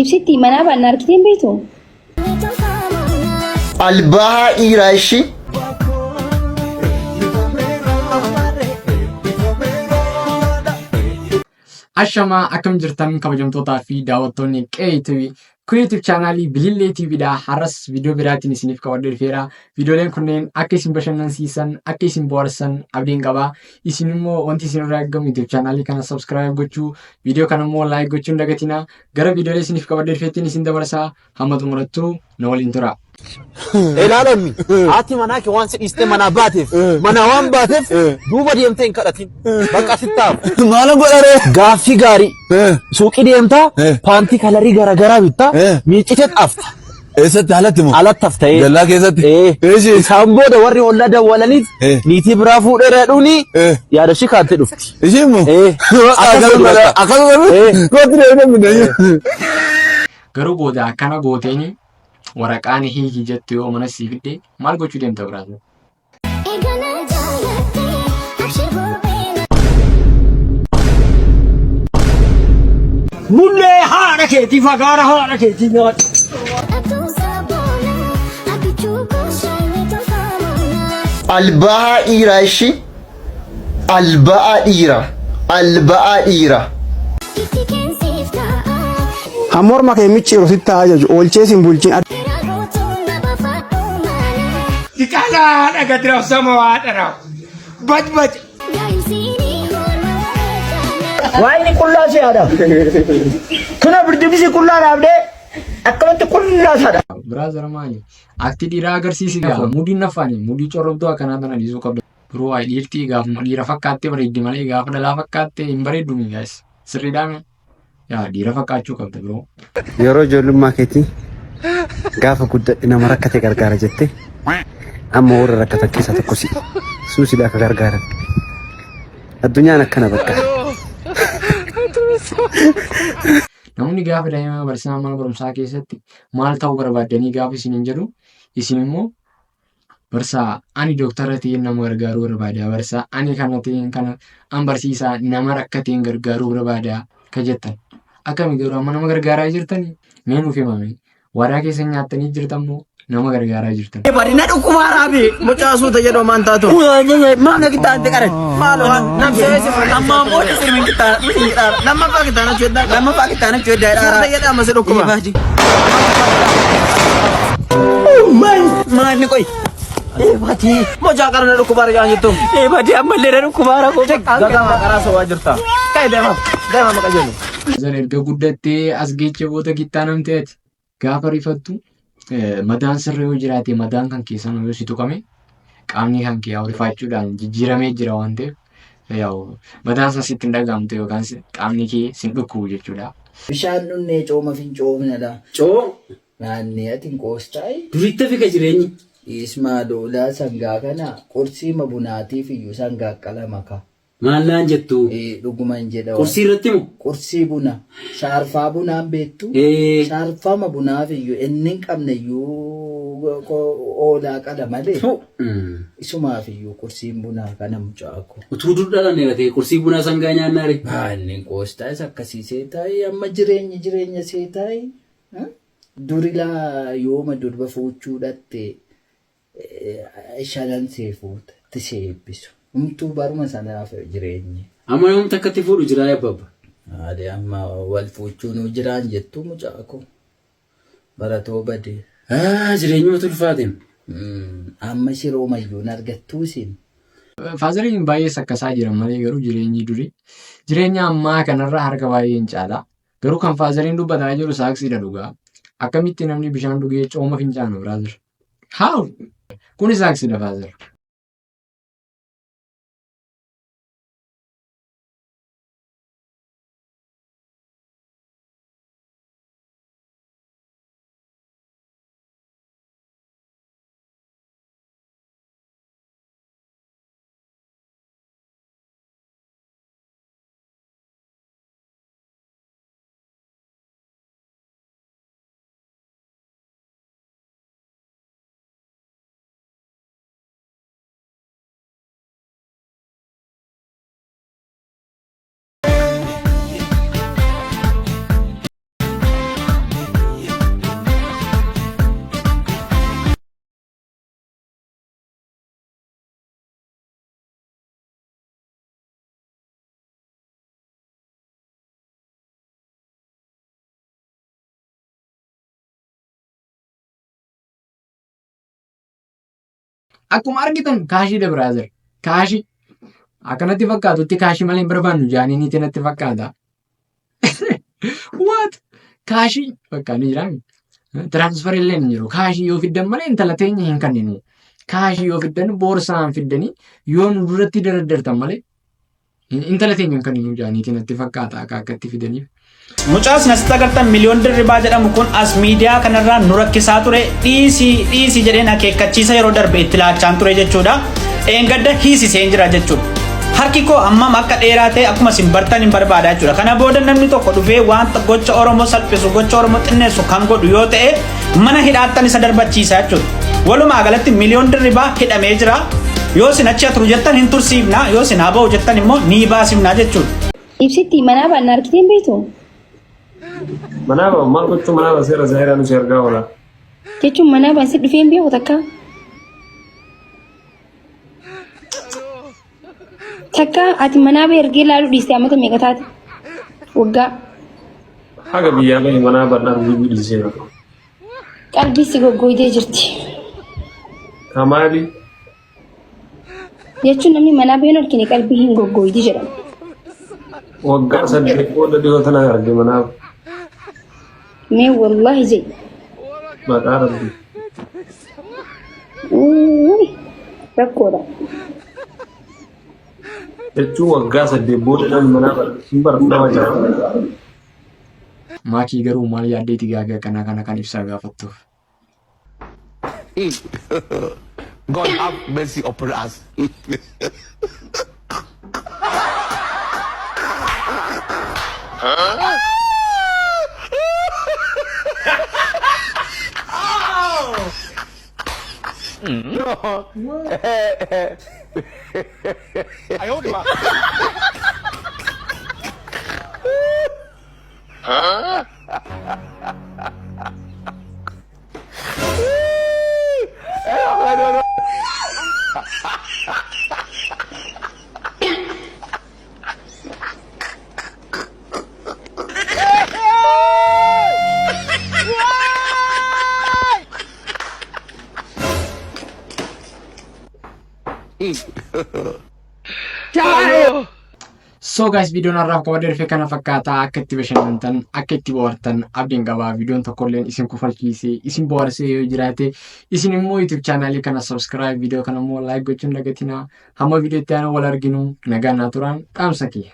Ibsitti manaa baanna argitee hin beektu? Alba'aa dhiiraa ishii. Ashamaa akkam jirtan kabajamtootaa fi daawwattoonni Qe'ee TV. Kun YouTube chaanaalii Bilillee TV dha. Har'as viidiyoo biraatiin isiniif qabadhee dhufeera. Viidiyooleen kunneen akka isin bashannansiisan, akka isin bohaarsan abdiin qaba. Isin immoo wanti isin irraa eegamu YouTube chaanaalii kana subscribe gochuu, viidiyoo kana immoo like gochuu hin dagatinaa. Gara viidiyoolee isiniif qabadhee dhufeettiin isin dabarsaa. Hamma xumurattuu na waliin tura. Ilaalammi haati manaa kee waan si dhiistee manaa baateef manaa waan baateef duuba deemtee hin kadhatin. Bakka sitti hafu. Maalan godharee? Gaaffii gaarii. Suuqii deemtaa paantii kalarii garaagaraa bittaa miiccitee xaafta. Eessatti alatti moo? Alatti hafta'ee. Dallaa keessatti? Eeshi. Isaan booda warri ollaa dawwalaniif niitii biraa fuudhee reedhuuni yaada ishii kaantee dhufti. Ishiin moo? Akkas godhi bakka. Akkasuma kootti deemee midhaan. Garuu booda akkana gooteeni waraqaan hiiki jettu yoo mana sii fidde maal gochuu deemta brother? Bullee haadha keetii fagaara haadha keetii nyaadhu. Alba'aa dhiiraa ishii. Alba'aa dhiiraa. Alba'aa dhiiraa. Han morma kee micciiru sitti haa ajaju oolchee sin bulchin. Diqaalaa haadha gadi rabsama waa dharaaf. Baj baj. Waa inni qullaa si haadha. Kuna birdibisi qullaa dhaabdee akkamatti qullaa isaadha. Brother maali? Akti dhiiraa agarsiisi gaa mudiin nafaani mudii corrobduu akkanaa tana dhiisuu qabda. Bro ay dhiirtii gaafuma dhiira fakkaattee bareeddi malee gaafa dhalaa fakkaattee hin bareeddu mi guys. Sirriidhaa mi? Yaa dhiira fakkaachuu qabda bro. Yeroo ijoollummaa keetii gaafa guddadhe nama rakkate gargaara jette amma warra rakkatan keessaa tokko si suusidha akka gargaaran. Addunyaan akkana bakka. Namoonni gaafa daa'ima barsiisaa mana barumsaa keessatti maal ta'uu barbaaddanii gaafa isiniin jedhu isin immoo barsaa ani dooktara ta'een nama gargaaruu barbaada barsaa ani kana ta'een kana an barsiisaa nama rakkateen gargaaruu barbaada ka jettan akkami garuu amma nama gargaaraa jirtanii mee nuuf himame waadaa keessan nyaattanii jirtan moo nama gargaaraa jirtan. Bari na dhukkubaa raabi. Mucaa suuta jedhu maan taatu. Maal na qixxaante qare. Maal waan namsee si ammaan booda sirmi qixxaana. Lammaffaa qixxaana jechuudha. Lammaffaa qixxaana jechuudha. Suuta jedhu amma si dhukkuba. Maal qoy. Eebatii. Mucaa qarana dhukkuba argaa jirtu. Eebatii ammallee na dhukkubaa rakkoo. Gagama karaa sobaa jirta. Kai deema. Deema maqaa jennu. Zan erga guddattee as geechee booda gittaa namtee ati gaafa rifattu madaan sirra yoo jiraate madaan kan keessan yoo si tuqame qaamni kan kee yaa'u rifaachuudhaan jijjiiramee jira waan ta'eef yaa'u madaan san sitti hin dhaga'amtu yookaan qaamni kee sin dhukkubu jechuudha. Bishaan dhunnee cooma fincoofnadha. Coo Naannee ati hin qoostaayi. duritti hafe ka jireenyi. Ismaa doolaa sangaa kana qursiima bunaatiif iyyuu sangaa qalama ka. Maal naan jettu? Ee, dhuguman jedha. Qursii irratti moo? Qursii buna. Shaarfaa bunaan beektu. Ee. Shaarfama bunaaf iyyuu inni hin qabne iyyuu oolaa qala malee. Fu. Isumaaf iyyuu qursiin bunaa kana mucaa koo. Utuu dur dhalanneera ta'e qursii bunaa sangaa nyaannaa ree. Maalli qoostaa isa akkasii seetaayi amma jireenyi jireenya seetaayi. Duri laa yooma durba fuuchuu dhatte shanan see fuuta itti see eebbisu. Humtuu baruma sanaaf jireenyi. Amma namni takkatti fuudhu jiraa abbabba. Maali amma wal fuuchuunuu jiraan jettuu mucaa koo. Baratoo badee. Jireenyumatu ulfaateem. Amma shiroo mayyuun argattuu isin. Faazariin baay'ee sakkasaa jiran malee garuu jireenyi durii jireenya ammaa kanarra harka baay'ee hin caala. Garuu kan faazariin dubbataa jiru saaksiidha dhugaa. Akkamitti namni bishaan dhugee cooma fincaana brother? How? Kuni saaksiidha father. Akkuma argitan kaashiidha brother. Kaashii. Akkanatti fakkaatutti kaashii malee hin barbaannu jaanii niitii natti fakkaata. What? Kaashii bakka ni jiraami. Transfer illee hin jiru. Kaashii yoo fiddan malee intala teenya hin kenninu. Kaashii yoo fiddan boorsaan fiddanii yoo nu duratti daraddartan malee intala teenya hin kenninu jaaniitii natti fakkaata akka akkatti fidaniif. Mucaas nasitti agartan Miliyoon Dirribaa jedhamu kun as miidiyaa kanarraa nu rakkisaa ture dhiisii dhiisii jedheen akeekkachiisa yeroo darbe itti laachaan ture jechuudha. Dheengadda hiisiseen jira jechuudha. Harki koo hammam akka dheeraa ta'e akkuma isin bartan hin barbaada jechuudha. Kana booda namni tokko dhufee wanta gocha Oromoo salphisu gocha Oromoo xinneessu kan godhu yoo ta'e mana hidhaattan isa darbachiisa jechuudha. Walumaa galatti Miliyoon Dirribaa hidhamee jira. Yoo isin achi haa turu jettan hin tursiifna, yoo isin haa ba'u jettan immoo ni baasifna jechuudha. Ibsitti manaa baan na argitee hin beektu? Manaa ba'a maal gochuu manaa baseera Zaahiraa nu si argaa oola. Jechuun manaa baan si dhufee hin beeku takka. Takka ati manaa ba'e ergee ilaaluu dhiiste amata meeqa taate? Waggaa. Haga biyyaa bahe manaa ba'an arguu dhiiseera. Qalbii si goggooydee jirti. Kamaali. Jechuun namni manaa baheen argine qalbii hin goggooydi jedhama. Waggaa 8 booda dhiyoo tana arge manaaf. Mee wallaahi jedhi. Maqaa Rabbii. Uuy, Rakkoodha. Jechuun waggaa 8 booda namni manaaf arge hin bara nama jira. Maakii garuu maal yaaddeeti gaaga kana kana kan ibsaa gaafattuuf. God have mercy upon us. So guys, viidiyoon har'aaf qabadhee dhufe kana fakkaata. Akka itti bashannantan, akka itti bohaartan abdiin qaba. Viidiyoon tokkolleen isin kofalchiisee isin bohaarsee yoo jiraate, isin immoo YouTube chaanaalii kana subscribe, viidiyoo kana immoo like gochuun dagatinaa. Hamma viidiyoo itti aanu wal arginu, nagaan naa turaan dhaamsa kiyya.